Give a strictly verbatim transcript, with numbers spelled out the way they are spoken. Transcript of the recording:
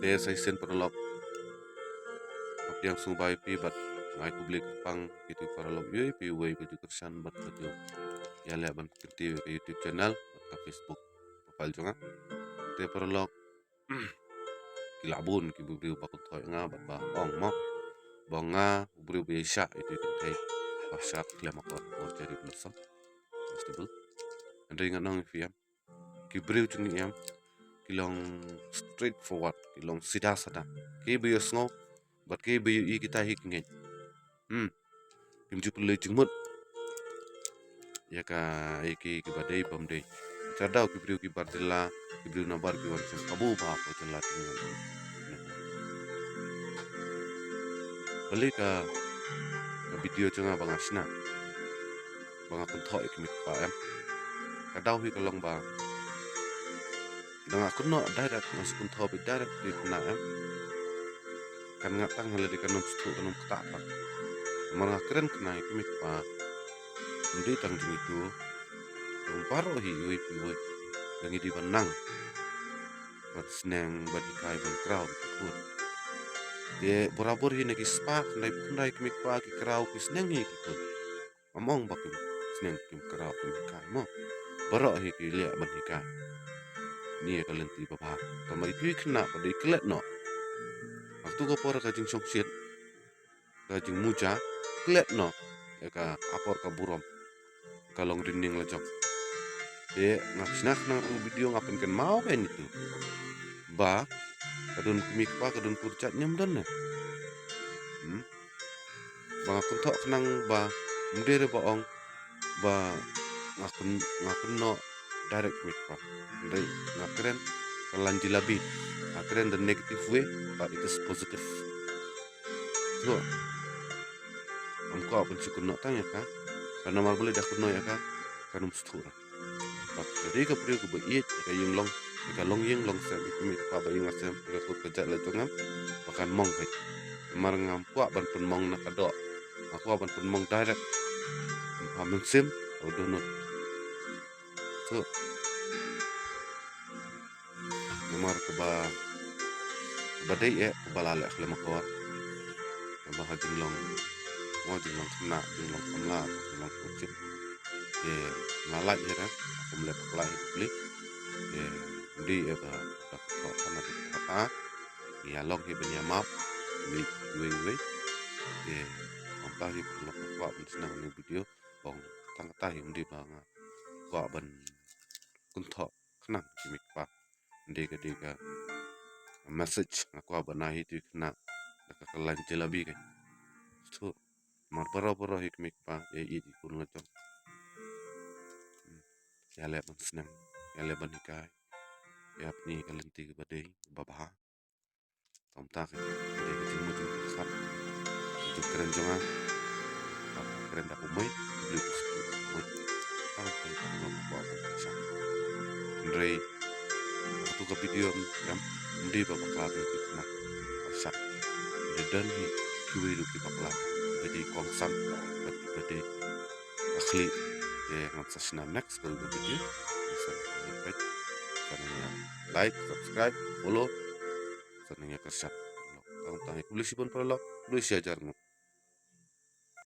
Te sa shisien paralok, nga pdiang sngewbha ïa phi bad nga ai khublei kyrpang ïa phi paralok, ïa phi uwei ba ju kyrshan bad ba ju ïaleh ban kynti ïa ka YouTube channel bad ka Facebook profile jong nga. Te paralok, ki la bun ki briew ba kynthoh ïa nga bad ba ong mo ba nga u briew ba ïaishah ïa ki kynthei ba shah khlem akor ha Cherry Blossom Festival. Hynrei ngan ong ïa phi em, ki briew jong ngi em, ki long straight forward, ki long sida sada. Ki ba ïohsngew bad ki ba ïohi kita hi ki ngeit. Hmm. Kim ju pynleit jingmut ïa ka, ïa ki, ki ba dei bym dei. Ka daw ki briew ki bar jylla, ki briew na bar ki wan shem kabu ba ko jylla. Balei ka, ka video jong nga ba nga shna, ba nga kynthoh ïa ki mei ki pa em, ka daw hi ka long ba da nga kynnoh direct, nga shu kynthoh beit direct ïa ki khynnah em, kan ngat tang ha lade, kan ym sngewthuh, kan ym ktah tang. Namar nga kren khnang ïa ki mei ki pa, ym dei tang jong itu, jong baroh hi iwei pa iwei. Da ngi dei ban nang ban sneng, ban hikai, ban kraw ïa ki khun. Te borabor hi na ki spah khyndai phew khyndai ki mei ki pa ki kraw, ki sneng hi ïa ki khun. Ym ong ba kim sneng, kim kraw, kim hikai mo. Baroh hi ki leh ban hikai. Ni ïa ka lynti ba bha. Tangba itu i khynnah pat da i klet noh ha katu ka por ka jingshongshit, ka jingmuja, klet noh ïa ka akor ka burom, ka long ri ning la jong. Te nga shna khnang ha ka video, nga pynkynmaw kein itu ba ka don ki mei ki pa, ka don kur jait, ym don ne. Hmm? Ba nga kynthoh khnang ba ym dei re ba ong ba nga kyn-, nga kynnoh direct ki mei ki pa. Hynrei nga kren ka line jyllabi, nga kren the negative way, but it is positive. So, ngam kwah ban shu kynnoh tang ïa ka, ba namar balei da kynnoh ïa ka, kan ym sngewthuh re. Bad ka dei ka briew kaba ïeit ïa ka ïing long, ïa ka longïing longsem, ïa ka mei ka pa ba ïing la sem, ïa ka kur ka jait la jong em, ba kan mong hi. Namar ngam kwah ban pynmong na ka doh, nga kwah ban pynmong direct ha mynsiem, ha u dohnud. So, namar kaba, kaba dei eh kaba la leh khlem akor, kaba ha jinglong, mo, jinglong khynnah, jinglong samla, jinglong kynshit. Te nga lait hi re, kum leh bakla hi bakla. Te ym dei eh ba, ba ka thoh than na ka thoh ta. Ngi ïa long hi ban ïa map, wei, wei, wei. Te kumta hi paralok, nga kwah ban shna kane ka video. Ong tang kata hi, ym dei ba nga kwah ban kynthoh khnang ki mei ki pa. Ym dei, ka dei ka message nga kwah ban ai hi ïa ki khynnah da ka kylla jyllabi kein. Sngewthuh, namar baroh baroh hi ki mei ki pa ïa ïeit ïa ki khun la jong. Hmm. Ïa leh ban sneng, ïa leh ban hikai, ïa pyni ka lynti kaba dei, kaba bha. Kumta kein, ka dei ka jingmut jingpyrkhat, ka jingkren jong nga. Ka kren da kumne, ka dei ka jingmut da kumne. Tang tang tang tang tang tang. Hynrei katu ka video em, em, ym dei ba bakla ba ïa phi khynnah pyrshah. Ym dei don hi kiwei ruh ki bakla, kiba dei kongsan bad kiba dei ka khlieh. Te ngan sa shna next ka video. Te sa nang ïa peit, sa nang ïa like, subscribe, follow, sa nang ïa kyrshan. Tang tang hi, khublei shibun paralok, khublei shihajar nguh.